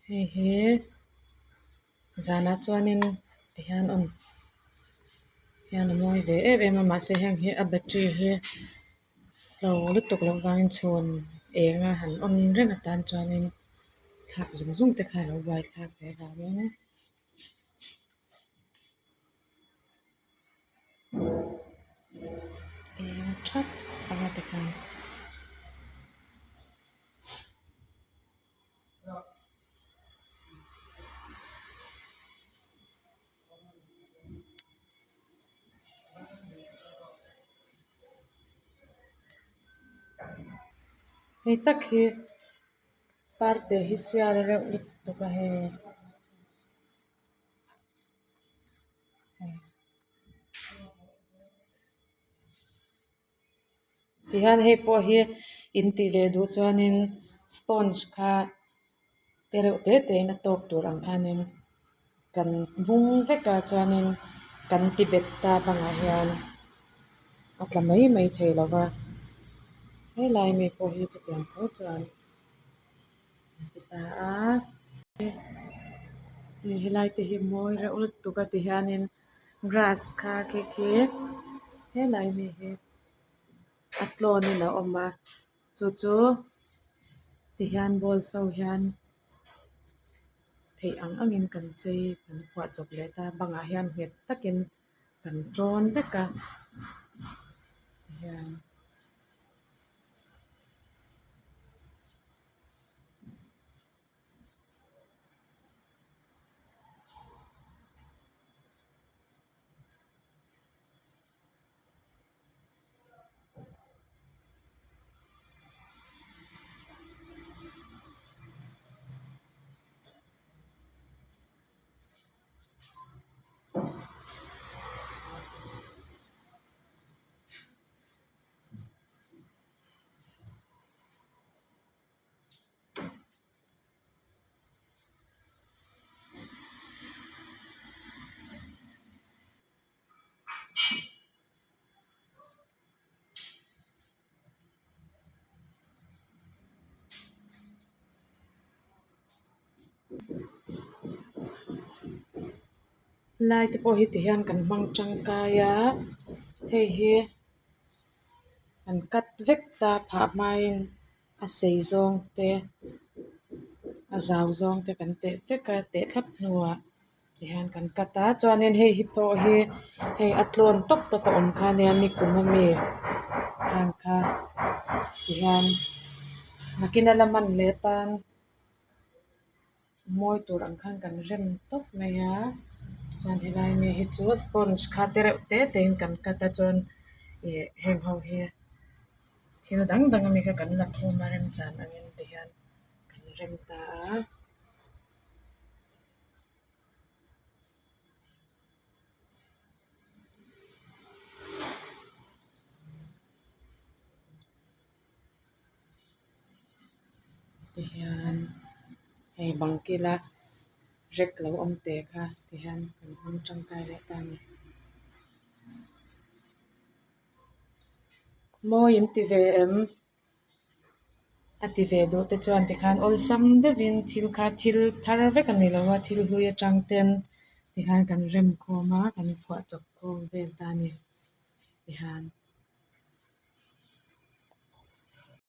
Hei hi zanah chuanin tihian on hian a mawi ve em em a mahse heng hi a battery hi tlo lutuk loh vangin chhun eng a han on reng atan chuanin thlak zung zung te kha a lo buaithlak ve vangin. Eng thap anga tikhan. Hei tak hi parte hi sial reuh lutuk a hei. Tihian hei pawh hi in tih leh duh chuanin sponge kha te reuh te te in a tawk tur ang khanin kan bung vek a chuanin kan ti bet ta bangah hian a tla mai mai thei lo va helai mi pawh hi chutiang tho chuan. An ti ta a hei helai te hi mawi reuh lutuk a ti hianin grass kha khi khi helai mi hi a tlawn in a awm a chu chu tihian balls ho hian theih ang ang in kan chei kan phuah chawp leh ta bangah hian nghet takin kan tawn vek a tihian. Lai te pawh hi ti hian kan hmang tangkai a hei hi. An cut vek ta phah hmain a sei zawng te a zau zawng te kan teh vek a teh thlap hnuah tihian kan cut a chuanin hei hi pawh hi hei a tlawn tawp tawp a awm kha ania nikum ami ang kha tihian nakin a la man leh atan. Mawi tur ang khan kan rem tawp mai a chuan helai mi hi chu sponge kha te reuh te te in kan cut a chuan ih heng ho hi thil dang dang ami kha kan la khawm a remchan angin tihian kan rem ta a. Tihian hei bang kila rek lo awm teh kha tihian kan hmang tangkai leh ta a ni. Mawi in ti ve em? A ti ve duh te chuan tikhan awlsam deuhin thil kha thil thar vek a ni lo a thil hlui atang ten tikhan kan rem khawm a kan phuah chawp khawm vel ta a ni tihian.